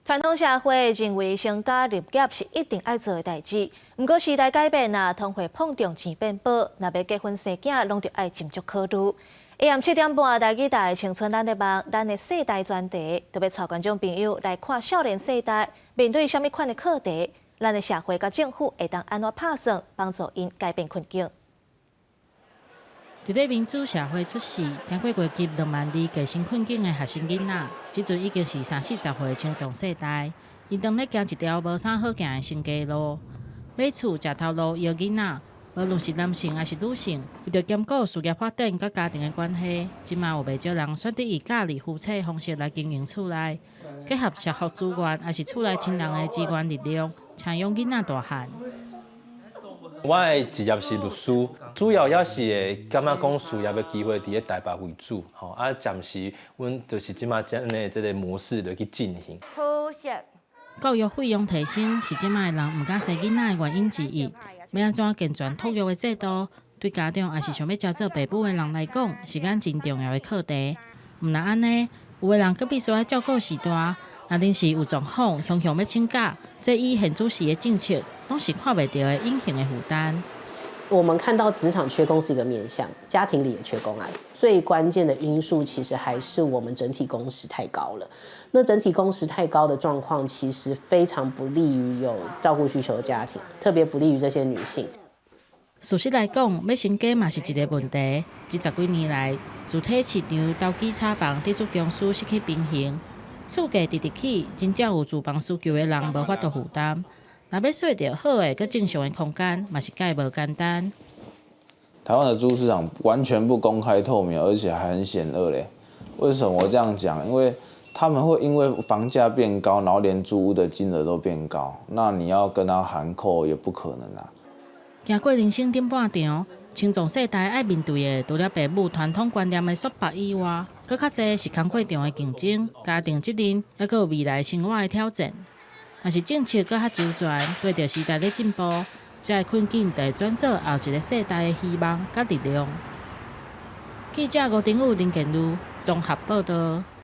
傳統社會認為成家立業是一定愛做的代誌，毋過時代改變啊，通貨膨脹錢變薄，若欲結婚生囝，攏著愛斟酌考慮。下暗7點半，台語台青春咱的夢，咱的世代專題，著欲帶觀眾朋友來看少年世代面對啥物款的課題，咱的社會佮政府會當按怎拍算幫助𪜶改變困境。佇咧民主社會出世，經過階級2萬2計生困境的學生囡仔，這陣已經是三四十歲的青壯世代。𪜶當咧行一條無啥好行的成家路，買厝、食頭路、搖囡仔，無論是男性抑是女性，為著兼顧事業發展佮家庭的關係，這馬有袂少人選擇以教育夫妻方式來經營厝內，結合社福資源，抑是厝內親人的資源力量，請養囡仔大漢。我的職業是律師，主要也是會感覺講事業的機會佇咧台北為主，吼啊，暫時阮就是這馬按呢這个模式來去進行。可惜。教育費用提升是這馬的人毋敢生囡仔的原因之一。欲按怎健全托育的制度，對家長抑是想欲成做爸母的人來講，是間真重要的課題。毋但按呢，有的人閣必須愛照顧序大，若臨時有狀況，雄雄欲請假，這以現主時的政策，攏是看袂著的隱形的負擔。我們看到職場缺工是一個面向，家庭裡也缺工啊。最關鍵的因素其實還是我們整體工時太高了。那整體工時太高的狀況，其實非常不利於有照顧需求的家庭，特別不利於這些女性。事實來講，欲成家嘛是一个問題。這十幾年來，住體市場投機炒房，致使公司失去平衡，厝價直直起，真正有住房需求的人無法度負擔。若欲稅著好的閣正常的空間，嘛是蓋無簡單。台灣的租屋市場完全不公開透明，而且還很險惡咧。為什麼我這樣講？因為他們會因為房價變高，然後連租屋的金額都變高，那你要跟他函扣也不可能啊。行過人生頂半場，青壯世代愛面對的，除了父母傳統觀念的束縛以外，閣較濟是工課場的競爭、家庭責任，抑閣有未來生活的挑戰。若是政策閣較周全，綴著時代咧進步，這个困境就會轉做後一个世代的希望佮力量。記者吳丁宇、林建儒綜合報導。